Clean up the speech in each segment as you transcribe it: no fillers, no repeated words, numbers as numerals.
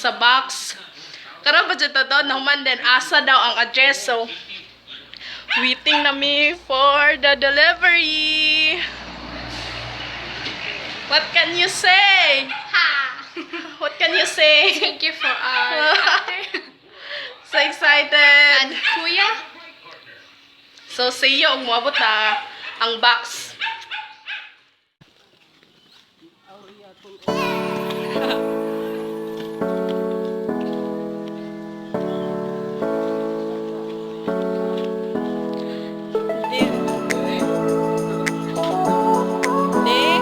Sa box. Karon pa jud to to, nahuman din asa daw ang address. So waiting na mi for the delivery. What can you say? Ha! What can you say? Thank you for our ate So excited. and kuya. So see you ug moabot na ang box. Di.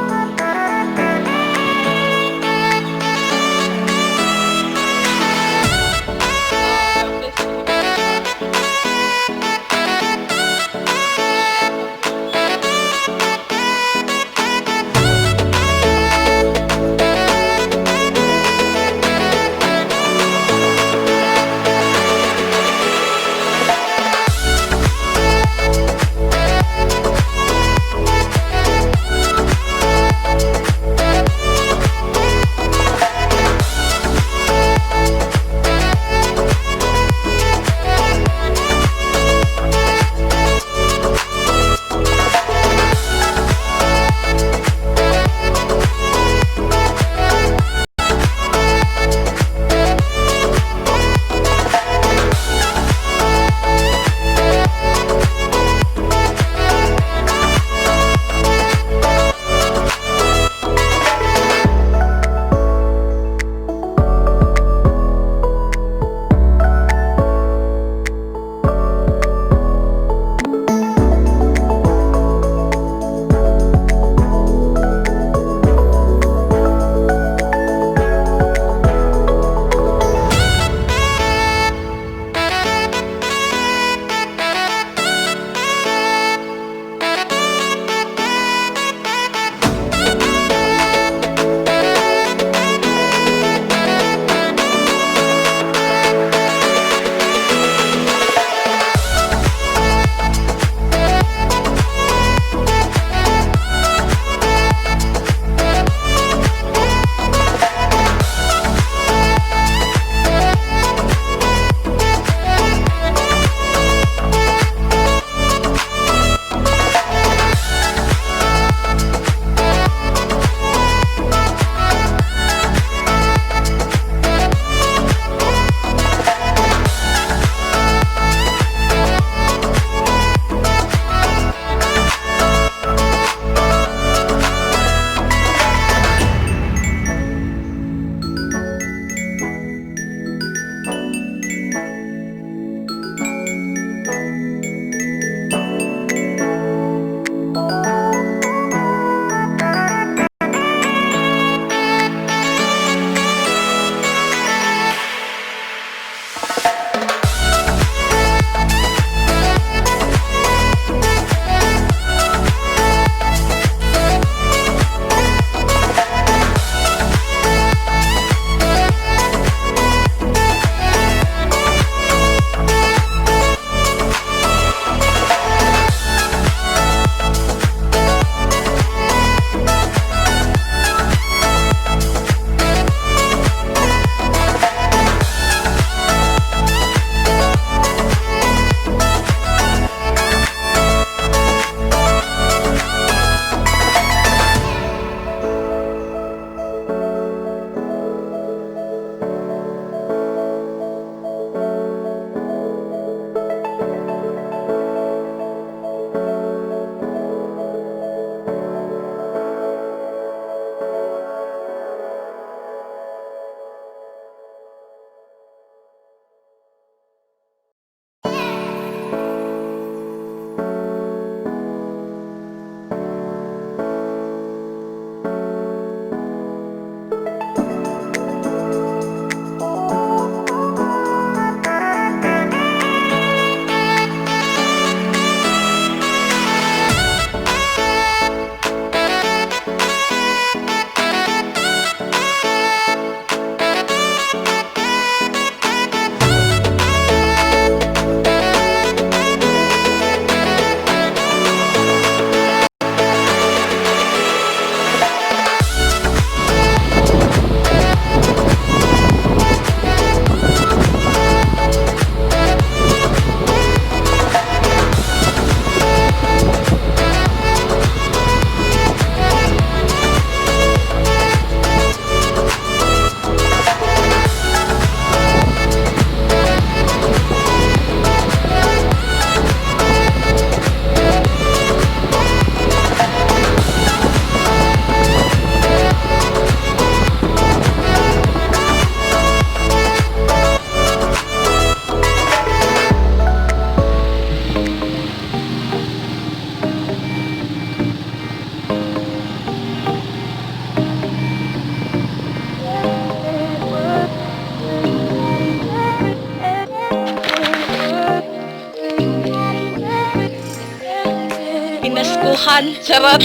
Daghan, charot.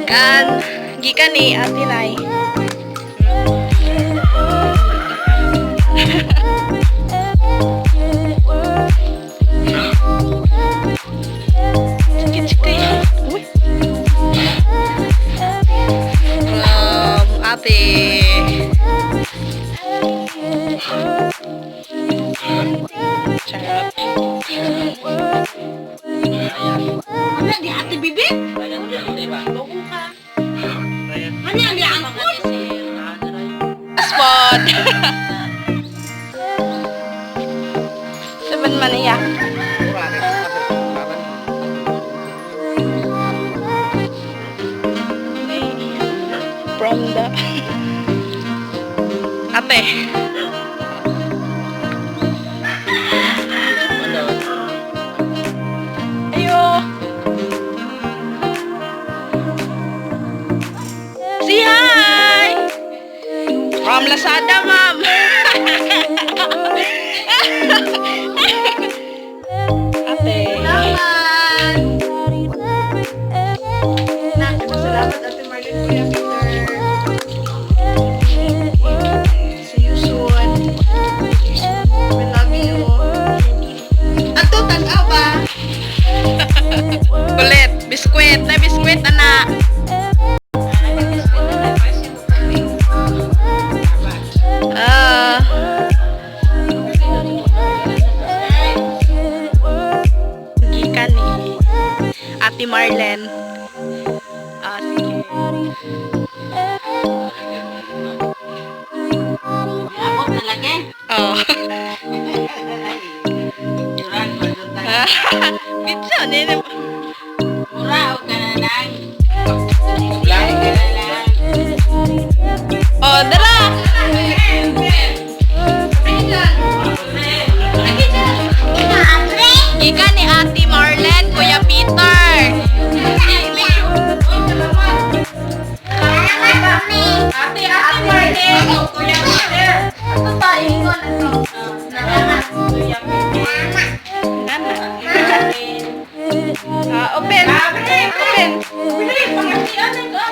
Kan, gikan ni Ate Nay. Chiki chiki. Uy. From Ate. Charot. Ano di ate bibi? Ano ang angkol? Spot. Saban man niya. From the Ate. Ayo. Say hi! From Lazada, ma'am. Ate. Salamat. Salamat, Ate Marlene, Kuya Peter. See you soon. We love you. Ato, tanaw ba? Kulit. Biskwit. Na biskwit, ana. Ah. Gikan ni Ate Marlene. Ah, sige. Abot na lagi. Oh. Duran, duran. Video ni. Mura o ka na lang. Mura ka na lang. Oh, dara. Gikan ni Ate Marlene, Kuya Peter. Ate, Ate Marlene, Kuya Peter. Ato ta, ingon ato. Kuya Peter. Nana. Ah, open. Open. Bili, pangatian na ka.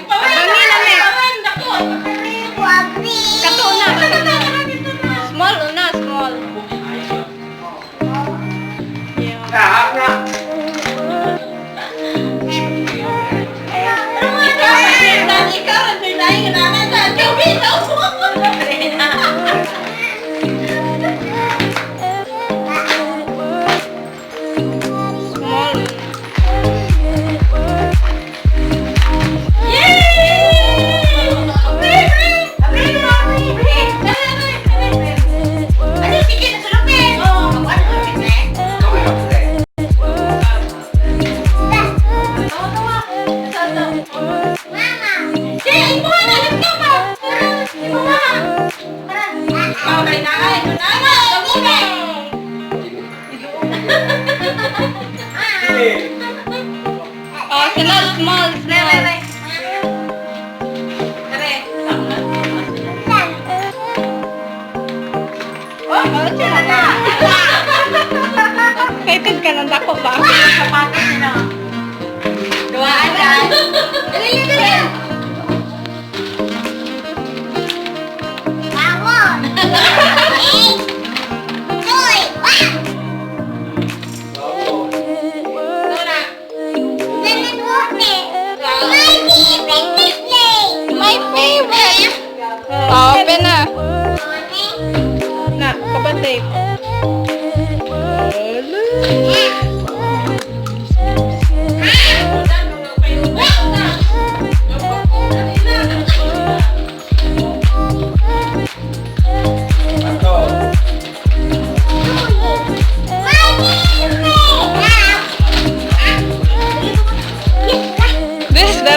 Abangi na, me. Kato na. Small una, small. Yeah. Small. Oh, sila small, small. Oh, sila na. Excited ka na dako ba? Sapatos nila. Duaan na. Dali, dali, dali. My favorite. Oh, open na. Na, kabatay. This is the.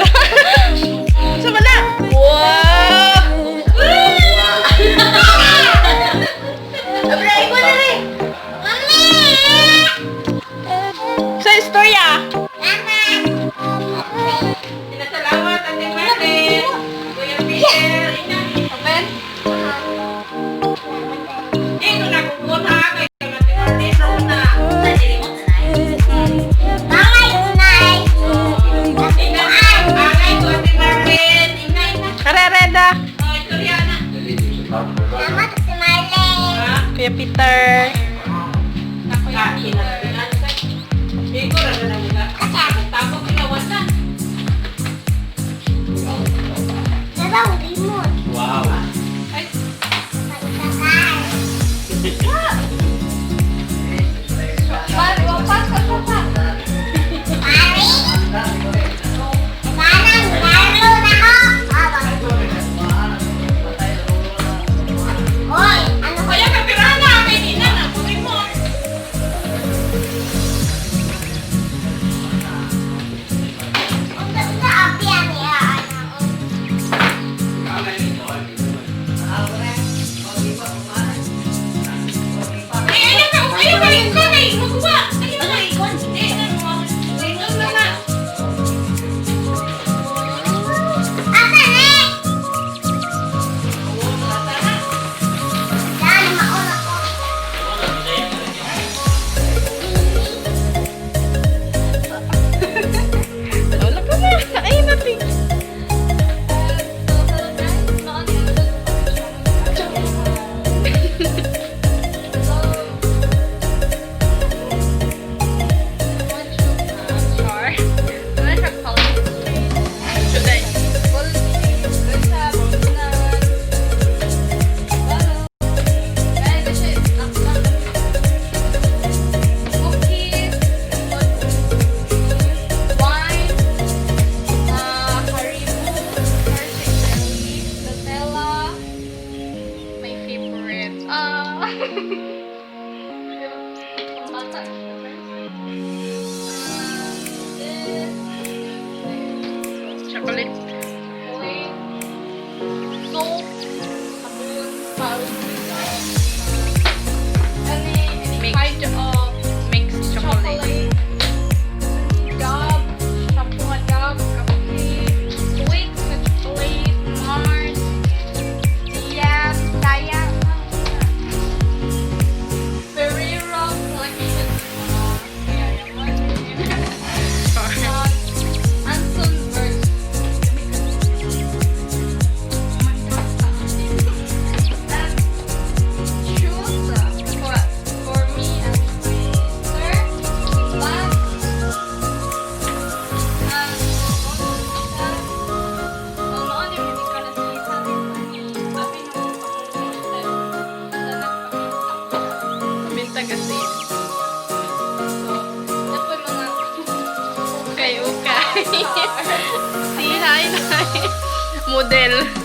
Sama na. Wow! Sa istorya. Salamat, Ate Marlene. Kuya Peter. Ina. Open. Eh, kung nakukuha kay Ate Marlene, na. da. Oh, istorya na. Salamat, Ate Marlene. Kuya Peter. Na Kuya Peter. Dabaw, remote. Wow. Ay, Pagkakal. pa, pa, pa, pa, pa. Mari? Parang laro na ako. Hoy, ano ko? Kuya, kapira na. Kay Nina na. Kunin mo. Unsa unsa api ani ana? Ay, ayaw ka. Ayaw ka. Ayaw ka. Ayaw ka. Ayaw ka. Eh, ano? Ayaw na na. Asa ni? Daan mauna ko. Wala ka na. Ay, natin. Char. Today. My favorite. Chocolate. Soap, sabon, powder, any Mix. kind of Mixed chocolate. chocolate, Dove, shampoo nga Dove, kape, Twix na chocolate, Mars, Siam, Daya, Ferrero, collection, kaya yaman. Char. Anson Bird. And shoes for me and my sister. Bag. And maon yung hindi ka na sa Abi nung Paminta kasi. So, ito yung mga Okay, okay. Si hi, hi. Model.